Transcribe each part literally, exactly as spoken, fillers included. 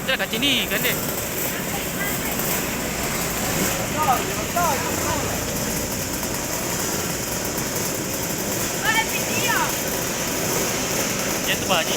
Tena kacini kande. Iya tu baji.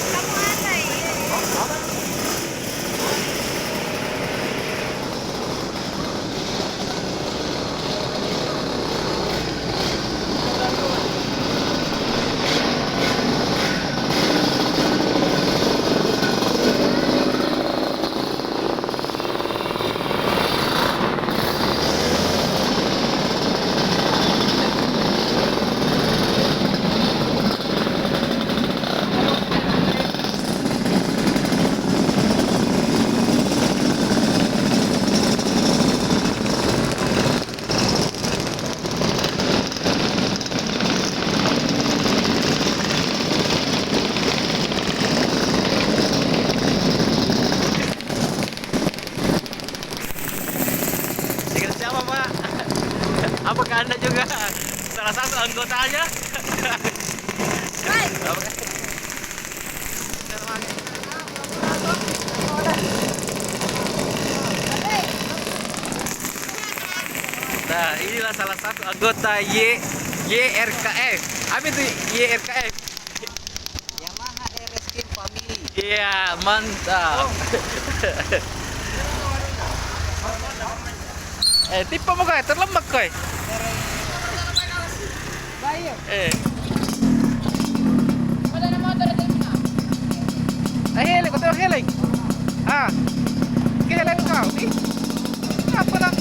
Dengan siapa, Pak? Apakah Anda juga salah satu anggotanya? Apakah Nah, inilah salah satu anggota Y-, Y R K F. Apa itu Y R K F? Yamaha R S King Family. Iya, mantap. Eh, tippa mo, Koy, terlembab, Koy. Bayu. Eh. Pada nama motor itu, Bina? Eh, helek, kau helek. Ah. Ke helek kau, ih. Apa lah?